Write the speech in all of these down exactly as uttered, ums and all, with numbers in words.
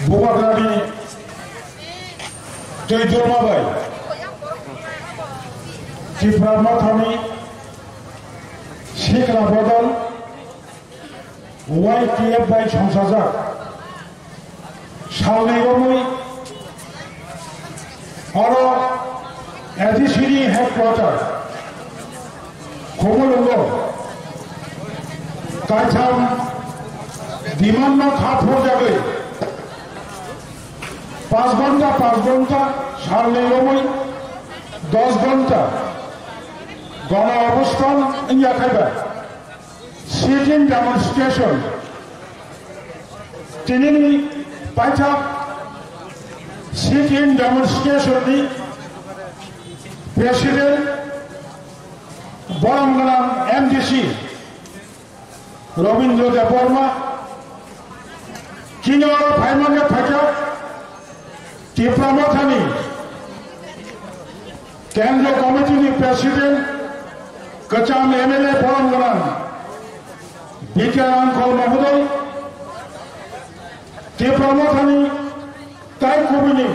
Bubagrani twi dorma bai Tipra Mothani Sikla Bodol Y T F bai songchajak salni romwi oro A D C ni headquarter Khumulwngo kaitham demand no kha phurjagwi panch ghonta, panch ghonta salni romwi dos ghonta gono obostan wngya khaiba sit-in demonstration. Tinini paithak sit-in demonstration ni president borom gwnang M D C Robindra Debbarma, chini oro phaimani phaikha Tipra Mothani Kendra Committee ni President, kwcham M L A borom gwnang B K Rangkhol Mohodoy, Tipra Mothani tai kubuni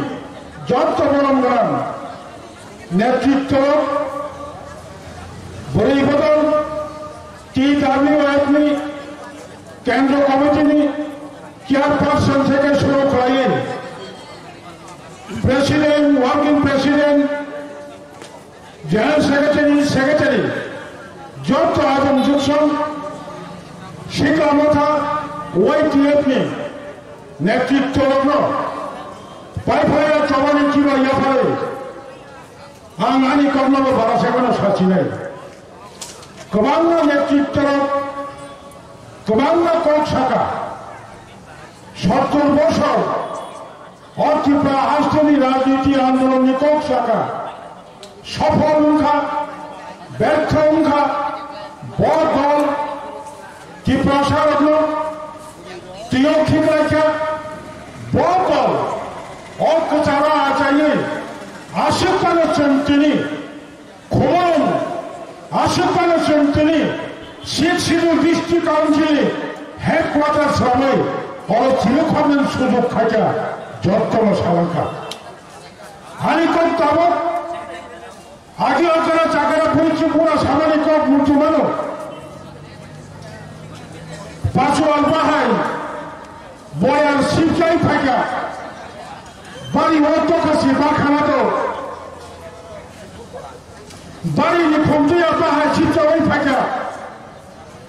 jotto borom gwnang netritto, bwrwi bodol, T W F ni Kendra Committee ni chairperson theke shuru khlaiwi President, Working President, General Secretary, Secretary, jotto aboni juksong Sikla Motha Y T F ni netritto rokno pai phaio chobani chiba yapharwi ang ani kokno bo bara sekono sachinai. Kwbangma netritto rok, kwbangma kok saka, sottor bosor o Tripura hasteni rajniti andolonni kok saka sophol wngkha, bertho wngkha, bo dol Tiprasarokno tiyok khiklaikha, bo dol o kwcharo achaiwi aswk phano chwng tini Khumulwng, aswk phano chwng tini Sixth Schedule District Council ni headquarter swnamwi oro chirikhornani sujok khaikha, jottono salangkha. Ani kok tabuk agi okara chakara phuri chukura samani kok muchumano. Pasu alpahai boyar sipchai phaikha. Bari o tokasi bakhana to. Bari ni khumtwi o bahai sipchawi phaikha.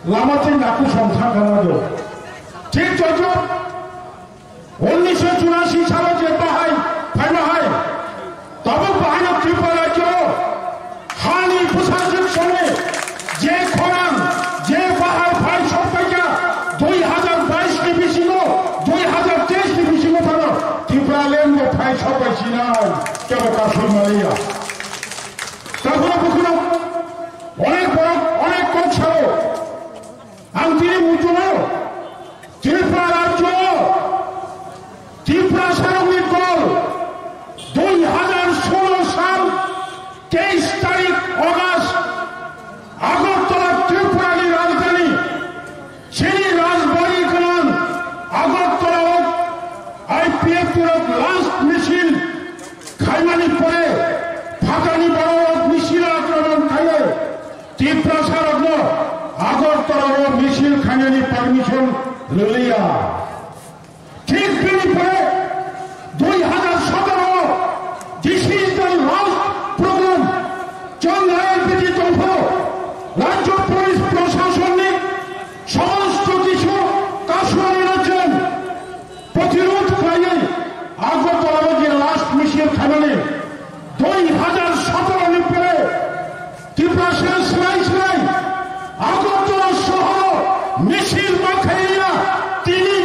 Lama twi naku song thangkha nado. Thik jojo unnish churasi salo je bahai phaima hai. Tabuk bahai no Tripura rajyo hani bwsajwk songni je khorang je bahai phai sokpaikha dui hajar bais ni bisingo, dui hajar teis ni bisingo phano Tripura land bo phai sokpai sinai kebo kasui maliya. Takhuna bukhuna onek borok onek kok sao. Ang tini muchungo Tripura rajyo, Tripura sarokni dol dui hajar solo sal teis tarik August Agartala Tripura ni rajdhani chini rajbari gwnang Agartala o I P F T rok last misil khaimani pore phatani borok misil akraman khaio. Tiprasa rokno Agartala o misil khainani permission rwliya. Thik bini pore dui hajar sotoro o this is the last program. Chwng I L P T tongphuru rajyo police proshasonni somosto kichu kasuani rajyo Protirod khlaiwi Agartala o je last misil khaimani dui hajar sotoro ni pore Tiprasa slai slai Agartala sohoro misil ma khaiya tini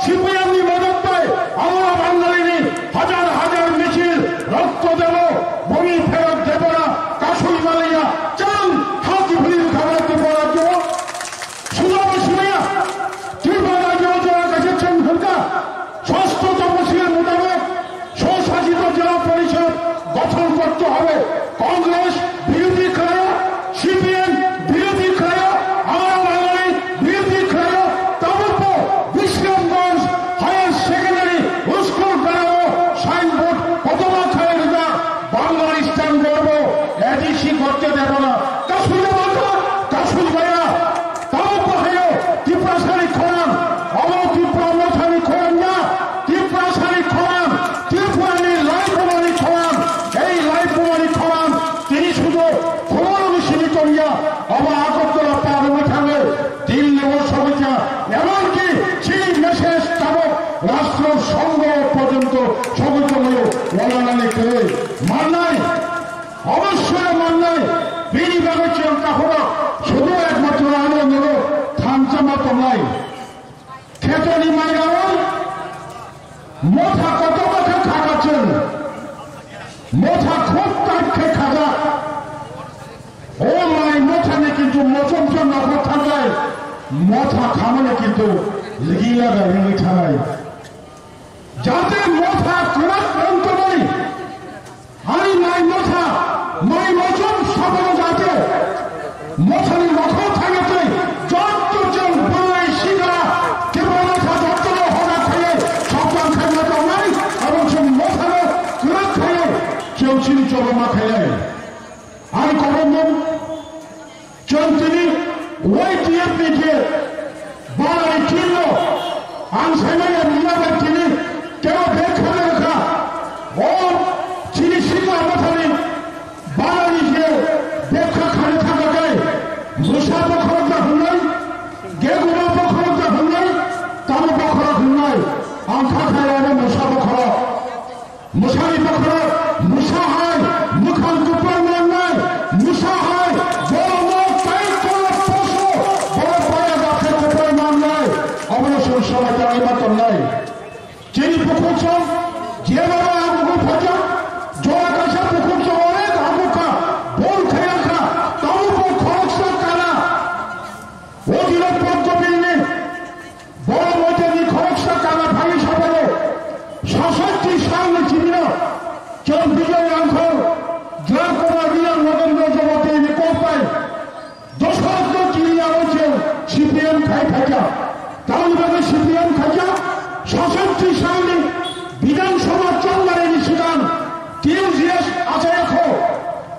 CPM ni modot bai আমরা বাঙালি ni hajar hajar michil, রক্ত দেব, ভূমি ফেরত দেব না, কাশুই মালিয়া, চাল, খাকি ফিরির খাবার ত্রিপুরা রাজ্য। শুধু আমি শুনিয়া, ত্রিপুরা রাজ্য যারা কাছে চোখ ঢুকা, ষষ্ঠ তপশিল মোতাবেক স্বশাসিত জেলা পরিষদ গঠন করতে হবে। কংগ্রেস বিরোধী খায়, সিপিএম বিরোধী খায়, আমরা বাঙালি বিরোধী খায়। তারপর বিশ্রামগঞ্জ হায়ার সেকেন্ডারি স্কুল গ্রামো সাইনবোর্ড কতবা খায় রেজা বাঙালি স্ট্যান্ড করবো, এডিসি করতে দেব না। কাশুইয়া বাংলা, কাশুই ভাইয়া, Tabuk bahayo Tiprasani khorang, omo Tipra mothani khorang ya, Tiprasani khorang, Tiprani laibumani khorang, ei laibumani khorang, tini sudu khorang simi tongya, omo Agartala parwi thango, Delhi o sogwi kha, emonki chini message tabuk Rashtra Sangha porjonto sogwi tonglaio, walanani kwrwi mannai. Obossoi mannai, bini bagwi chwng takhoro sudu ekmatro ano nogo thansa ma tongnai. Khetoni mairao motha kotorma khe khaka chwng. Motha khub tight khe khajak. O mai mothani kintu mochom chom nokhor thangnai. Motha khamani kintu ligila da ringwi thangnai. Jate motha kwrak wng tongmani, ani mai motha, mai mochom sabano jate mothani motha thangya tei jotto chwng bwrwi sikla Tipra motha jottono hoda khaiwi sabdan khaima tongnai, abo chwng mothano kwrak khaiwi chwng chini choba ma khainai. Ani kwbangma chwng tini Y T F ni je balai team no ang saimanya rwna bai tini tebo bek khana rwkha. O chini sikla mothani balai ni je bek kha khani thangkha tei mwsa bokhorok da hwnwi, geguma bokhorok da hwnwi, tamo bokhorok hwnwi ang kha khairokno mwsa bokhorok. Mwsani bokhorok, mwsa hai mwkhang kwplai mannai, mwsa hai borokno tai kono poso, borok baya dakhe kwplai mannai, obono chwng swbai tangwi ma tongnai. Chini bukhuk chwng jeba bai amugwi phaikha, jora kaisa bukhuk chwng onek amukha, bol khayangkha, tabukbo khoroksa kana. O dino Poddo Billni Borok moitani khoroksa kana phai sapalo, sasatti salni chimino, chwng Bijoy Rangkhol, Dram Kumar Reang, Nagendra Jamatia ni kok bai, Dosarotno Kiriya o chwng C P M khai phaikha. Tamoni bagwi C P M khaikha, sasatti salni Bidhan Sabha chongmani ni swkang T U G S achayakho.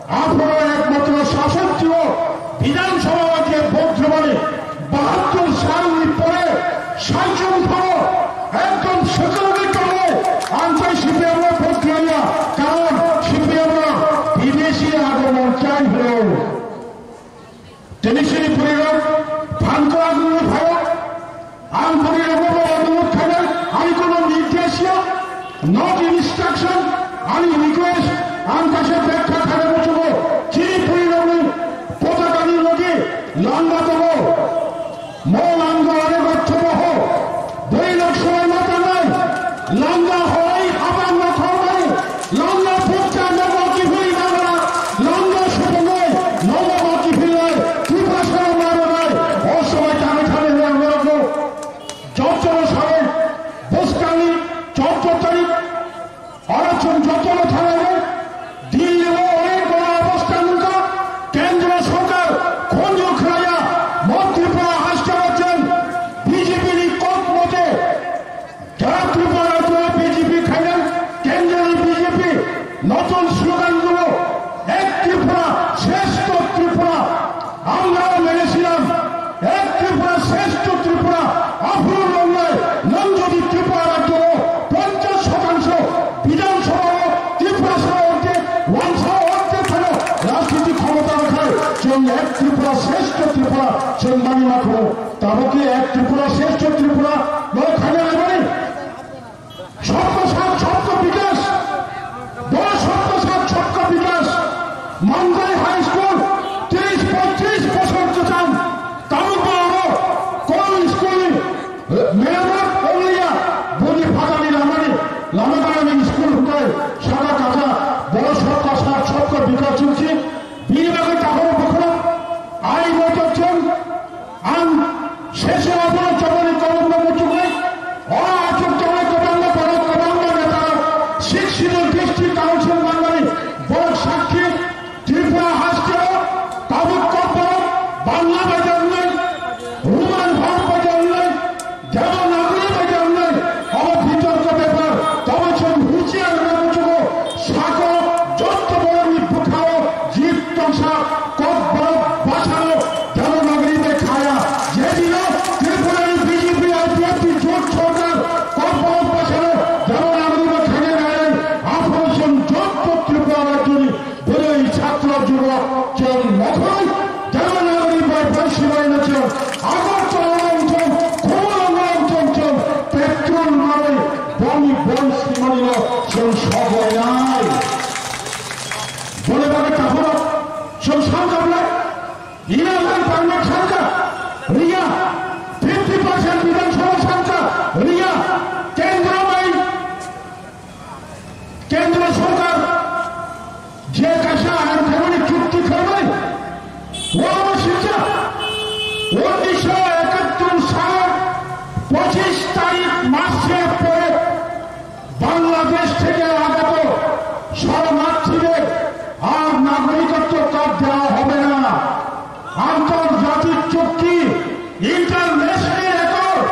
Aphuru ekmatro sasatti o Bidhan Sabha o je vote rwmani bahattur salni pore saichung phano ekdom swkangwi tongo, ang tei C P M no vote rwya, karon C P M no bidesi agomon chai hwno. Tini chini phurirok phan kwrak wngwi phaio. Ang phurirokno bo onurodh khainai, ani kono nirdesh ya, not instruction, ani request, ang kaisa bekha khaina muchungo, chini phurirokni potakani logi langa tongo. Mo langa aro gothobo ho, bwrwi rok swlai ma tangnai, langa hoi haba nokhornai, langa phukcha nogo kiphilwi nangra, langa supungwi nogo kiphilnai, Tiprasano narwknai, o swlai tangwi thani hwnwi ang norokno jotono sawi, bwskangni chordo tarik, oro chwng jotono thanglaiwi, Delhi o onek boro obostha nungkha, Kendro Sorkar khunju khlaiya, mo Tripura haste o chwng B J P ni kok mote, jara Tripura rajyo B J P khainai, Kendro ni B J P, notun slogan rwo, Ek Tripura, Shreshtho Tripura, আমরাও মেনেছিলাম এক ত্রিপুরা শ্রেষ্ঠ ত্রিপুরা, আফুর লঙ্গায় নাম যদি ত্রিপুরা রাজ্য পঞ্চাশ শতাংশ বিধানসভা ত্রিপুরা সভা অর্ধেক ওয়ানসা অর্ধেক হলো রাজনীতি ক্ষমতা রাখায় চল এক ত্রিপুরা শ্রেষ্ঠ ত্রিপুরা চল মানি মাখো। তাবো কি এক ত্রিপুরা শ্রেষ্ঠ ত্রিপুরা লোক খানে রাখবে? সবকা সাথ সবকা বিকাশ, বড় সবকা সাথ সবকা বিকাশ। মানজাই হাই স্কুল ত্রিশ পঁয়ত্রিশ বছর চলতাম, তারপর আরো কোন স্কুল মেরামত করলিয়া, Boni phatani lamani, lama dalani school hwnkhe saka kaja, boro sabka sat, sabka bikas chwngsi, bini bagwi takhoro bukhurok, ani motor chwng, ang sese abono chobani kolomno muchuknai, o achuk tongnai kwbangma borok, kwbangma netarok, Sixth Schedule District Council manmani borok sakhi, Tripura haste o tabuk kokborok Bangla bai wngnai, Roman hor bai wngnai, Devanagari bai wngnai, obo bitorko bepar, tobo chwng husiar wngna muchungo, sako jotto borokni bwkhao jit tongsa kokborok bwsano Devanagari bai khaya, je dino Tripurani B J P I P F T jot sorkar kokborok bwsano Devanagari bai khaina nai, aphuru chwng jotto Tripura rajyoni Bwrwi chaklo juro chwng nokhorwi Devanagari bai bai sibai no chwng Agartala wngthong, Khumulwngo wngthong chwng petrol manwi boni bon simani no chwng soglainai. Bole bagwi takhoro chwng samjablai. Ina lai parliament samja riya, fifty percent Bidhan Sabha samja riya, kendro bai Kendra sorkar je kaisa ang khaimani chukti khaimani, omo swijak, unnisho ekattor sal pochish tarik mas se pore Bangladesh theke agoto শরণার্থীদের আর নাগরিকত্ব কার্ড দেওয়া হবে না। আন্তর্জাতিক চুক্তি, international accord,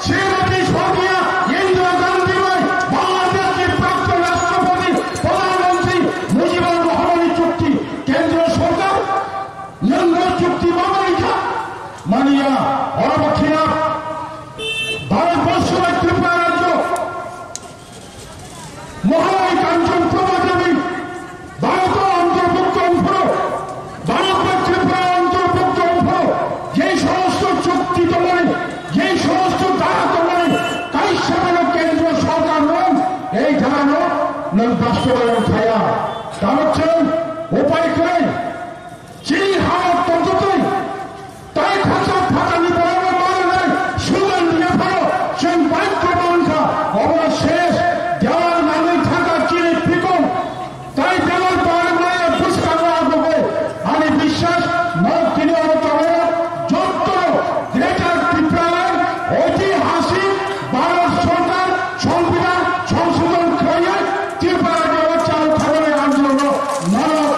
Shrimati স্বর্গীয়া ইন্দিরা Gandhi bai Bangladesh ni প্রাক্তন রাষ্ট্রপতি প্রধানমন্ত্রী মুজিবুর রহমানের চুক্তি কেন্দ্র সরকার লন্ডন চুক্তি মামাইকা মানিয়া অরব খিলাফ ভারতবর্ষ bai ত্রিপুরা রাজ্য মহারানী কাঞ্চন প্রভা দেবী ভারত অন্তর্ভুক্ত অংশ, ভারত বা ত্রিপুরা অন্তর্ভুক্ত অংশ, যে সমস্ত চুক্তি তৈরি, যে সমস্ত ধারা তৈরি, তাই সেগুলো কেন্দ্র সরকার নন, এই ধারা নন, নন বাস্তবায়ন খায়া। কারণ উপায় করে Chini ha tongtwtwi, tai khoroksa phatani borokno manwi sugan rwya phano chwng baidhyo mankha, obono ses dewal nangwi thangkha chini pikung. Tai dewal barwknaya bwskango agugwi ani biswas nok tini oro tongo. Jotto Greater Tipraland oitihasik Bharat Sorkar Sombidhan Songshodhon khlaiwi Tripura rajyo o chal thangnani andolono norok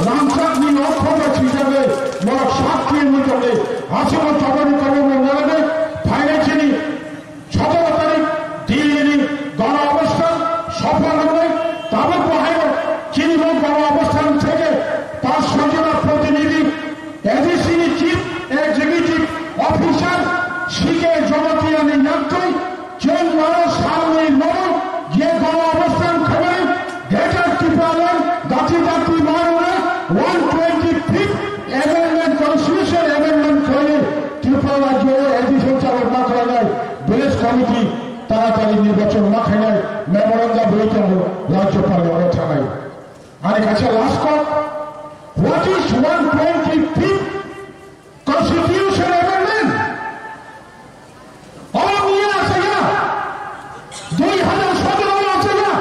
rangchakni nok khoroksa swijagwi norok sakhi wngwi tongwi aswkno chobani kokrokno narwgwi phainai chini sotoro tarik Delhi ni gono obosthan sophol wngwi tabuk bo haino chini bo gono obosthan theke panch soi jona protinidhi A D C ni Chief Executive Officer C K Jamatia ni yaktwi chwng oro salni nogo je gono obosthan khaimani Greater Tipraland dati dati manwi one twenty fifth Amendment, Constitution Amendment khlaiwi Tripura rajyo o A D C chalok ma khlainai village committee taratari nirbachon ma khainai memorandum rwi tongo rajyopal ni oro thangnai. Ani kaisa last call, what is one twenty fifth Constitution Amendment? Oro niya asaya, dui hajar sotoro asaya,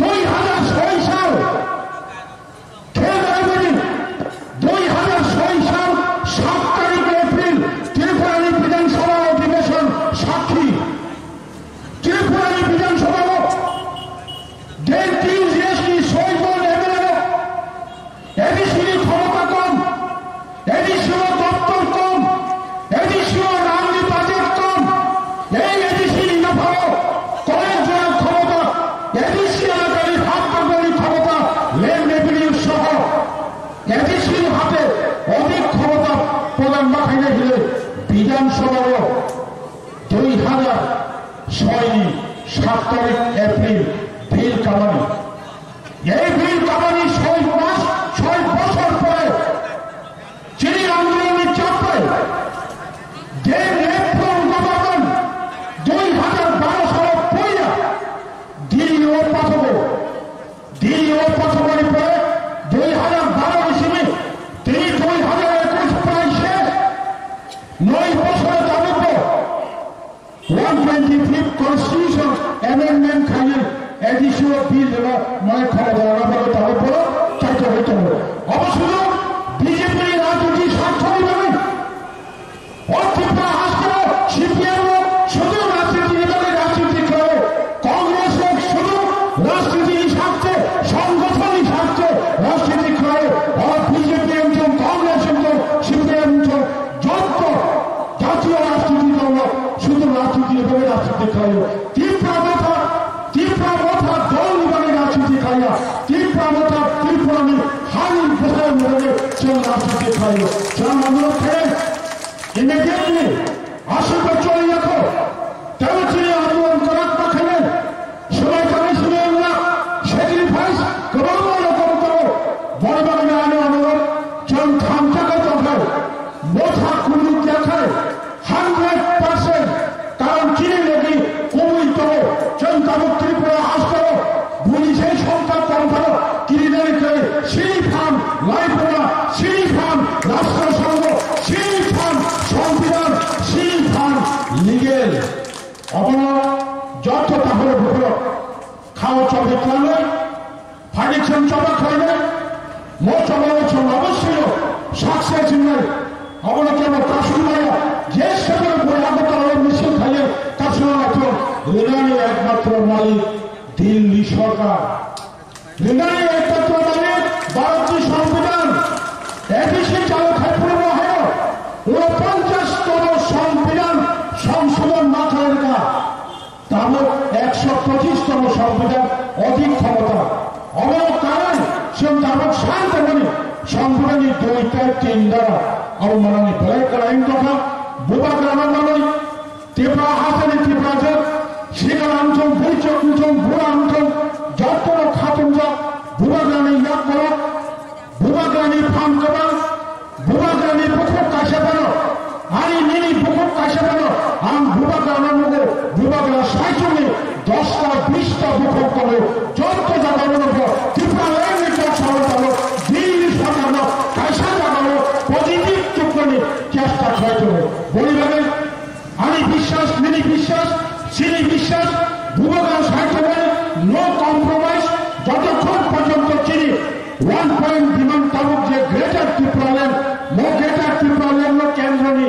dui hajar soi sal, khel dai bini, dui hajar soi sal, sat tarik April, Tripura ni Bidhan Sabha Adhibeshon sakhi, Tripura ni Bidhan Sabha o, J T U J S ni soi jon M L A o, A D C ni khomota kom, A D C o doptor kom, A D C o rangni budget kom, ei A D C ni nophao koyek jona khomota, A D C elakani hak tangmani khomota, land revenue soho A D C ni hate odhik khomota prodan ma khainai hinwi Bidhan Sabha o dui hajar soi ni sat tarik April bill kamani. Ei bill kamani soi mas, soi bosor pore chini andolonni chapai, then left from government dui hajar baro salo poila Delhi o pathogo. Delhi o pathogoni pore dui hajar baro ni simi tini dui hajar ekush prai shesh, noi bosor tabuk bo one twenty Fifth Constitution Amendment khainai A D C o bill rwna mane khoroksa rwna bagwi tabuk borok chaito hai tongo. Obo sudu B J P ni rajniti sarthoni bagwi. O Tripura hasteo C P M o sudu rajniti ni bagwi rajniti khlaio. Congress o sudu rajniti ni sarthe, songgothon ni sarthe rajniti khlaio. O B J P wngthung, Congress wngthung, C P M wngthung, jotto jatiyo rajniti dol o sudu rajniti ni bagwi rajniti khlaio. Tipra Motha, Tipra Motha dol ni bagwi rajniti khlaiya. Tipra Motha Tripura ni hani bwsai ni bagwi chwng rajniti khlaio. Chwng ano khe immediately aswk bai choli yakho. Tebo chini andolon kwrak ma khainai. Swmai thangwi swmai wngla. Sacrifice kwbangma rokom tongo. Boni bagwi ano ano chwng thamsa khe tongkha. Motha kunu kya khai. Hundred percent, karon chini logi kubui tongo, chwng tabuk Tripura hasteo, buni sai songkha tongphano, kirinani kwrwi, sini phan, laibuma, sini phan, rashtra songho, sini phan, songbidan, sini phan, legal. Obono jotto tahole bukhoro, khao chobi klanai, Phaidi chwng choba khlainai, mo choba o chwng obossoi success wngnai. Abono kebo kasumaya, je seboro bui Agartala o misil khainai, kasuma laithok, rinani ekmatro malik Delhi sorkar. Rinani ekmatro malik Bharatni Songbidan, A D C chalo khai phuru hayo, unoponchas tomo Songbidan songsodhon ma khlainai. Tabuk ekso pochish tomo Songbidan odik khomota. Obo karon chwng tabuk sai tongmani Songbidanni dui tei tin dara. Abo manani belai kwlai wng tongkha. Bubagrano manwi Tipra hasteni Tiprajwk, sikla wngthung, buichok wngthung, bura wngthung, jottono khatungjak Bubagrani yak borok. Bubagrani phan kwbang, Bubagrani bukhuk kaisa phano, ani nini bukhuk kaisa phano, ang Bubagrano nugo, Bubagra saichungni dosta bista bukhuk tongo, jotto jagao nugo, Tipralandni kok salon tongo, Delhi sorkarno kaisa jagao positive tukmani chesta khlai tongo. Boni bagwi Ani biswas, nini biswas, chini biswas, Bubagra sai thangwi no compromise, jotokhon porjonto chini one point demand tabuk je Greater Tipraland, mo Greater Tipraland no kendroni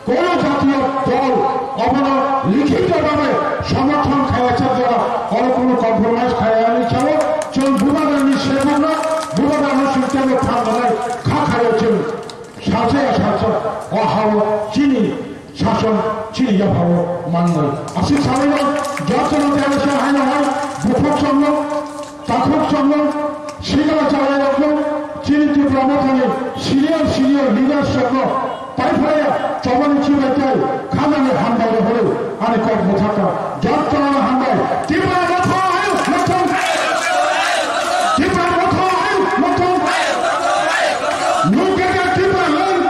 kono jatiyo dol obono likhito bhabe somorthon khayajak jora, oro kono compromise khayani sao, chwng Bubagrani sebukno, Bubagrano singtamo thangnai kha khayo chwng. Salsa ya salsa, o hao chini sason chini yaphao mannai. Aswk salai no, jottono tela se haino hai, bukhuk songno, takhuk songno, sikla chalairokno, chini Tipra Mothani senior senior leaders rokno, paiphaya, chobani chibai tai, khanani hambai rok horo. Ani kok mwthaka, jottono hambai. Tipra Motha ayuk mothong. Tipra Motha ayuk mothong. No greater Tipraland.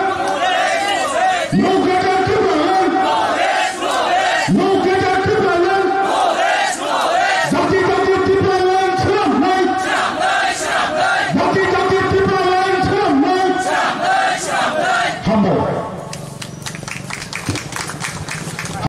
No greater Tipraland. No greater Tipraland. Jati jati Tipraland swnamnai. Jati jati Tipraland swnamnai. Hambai.